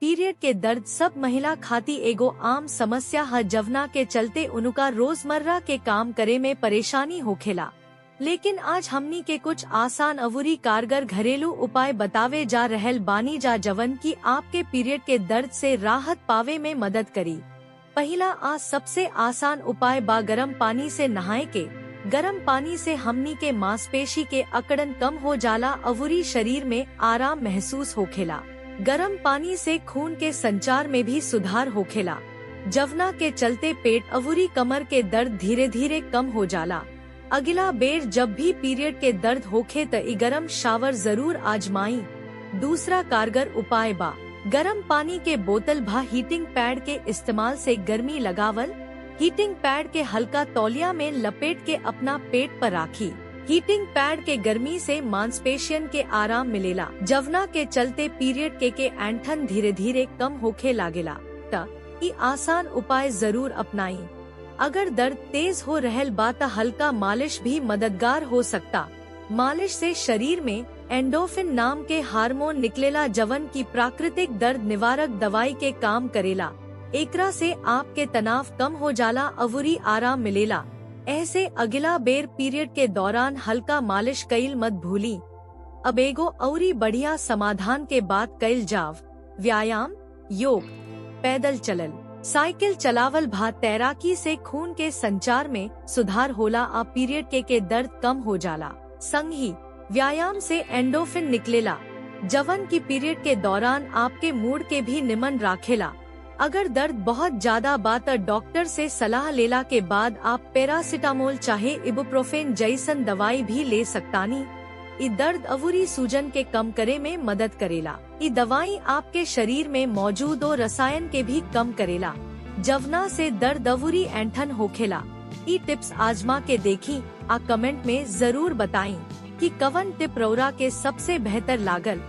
Period के दर्द सब महिला खाती एगो आम समस्या है, जवना के चलते उनका रोजमर्रा के काम करे में परेशानी होखेला। लेकिन आज हमनी के कुछ आसान अवुरी कारगर घरेलू उपाय बतावे जा रहल बानी जा, जवन की आपके पीरियड के दर्द से राहत पावे में मदद करी। पहला आ सबसे आसान उपाय बा गरम पानी से नहाए के। गरम पानी से हमनी के मांसपेशी के अकड़न कम हो जाला अवुरी शरीर में आराम महसूस होखेला। गरम पानी से खून के संचार में भी सुधार होखेला, जवना के चलते पेट अवुरी कमर के दर्द धीरे धीरे कम हो जाला। अगला बेर जब भी पीरियड के दर्द होखे त ई गरम शावर जरूर आजमाई। दूसरा कारगर उपाय बा गरम पानी के बोतल भा हीटिंग पैड के इस्तेमाल से गर्मी लगावल। हीटिंग पैड के हल्का तौलिया में लपेट के अपना पेट पर राखी। हीटिंग पैड के गर्मी से मांसपेशियन के आराम मिलेला, जवना के चलते पीरियड के ऐंठन धीरे धीरे कम होखे लागेला। त ई आसान उपाय जरूर अपनाई। अगर दर्द तेज हो रहल बा त हल्का मालिश भी मददगार हो सकता। मालिश से शरीर में एंडोफिन नाम के हार्मोन निकलेला, जवन की प्राकृतिक दर्द निवारक दवाई के काम करेला। एकरा से आपके तनाव कम हो जाला अवुरी आराम मिलेला। ऐसे अगला बेर पीरियड के दौरान हल्का मालिश कईल मत भूली। अब एगो औरी बढ़िया समाधान के बात कईल जाव। व्यायाम, योग, पैदल चलल, साइकिल चलावल भा तैराकी से खून के संचार में सुधार होला आ पीरियड के दर्द कम हो जाला। संग ही व्यायाम से एंडोफिन निकलेला, जवन की पीरियड के दौरान आपके मूड के भी निमन राखेला। अगर दर्द बहुत ज्यादा बा त डॉक्टर से सलाह लेला के बाद आप पैरासिटामोल चाहे इबुप्रोफेन जैसन दवाई भी ले सकतानी। ई दर्द अवुरी सूजन के कम करे में मदद करेला। ई दवाई आपके शरीर में मौजूद और रसायन के भी कम करेला, जवना से दर्द अवुरी ऐंठन होखेला। ई टिप्स आजमा के देखी आ कमेंट में जरूर बताई कि कवन टिप रौरा के सबसे बेहतर लागल।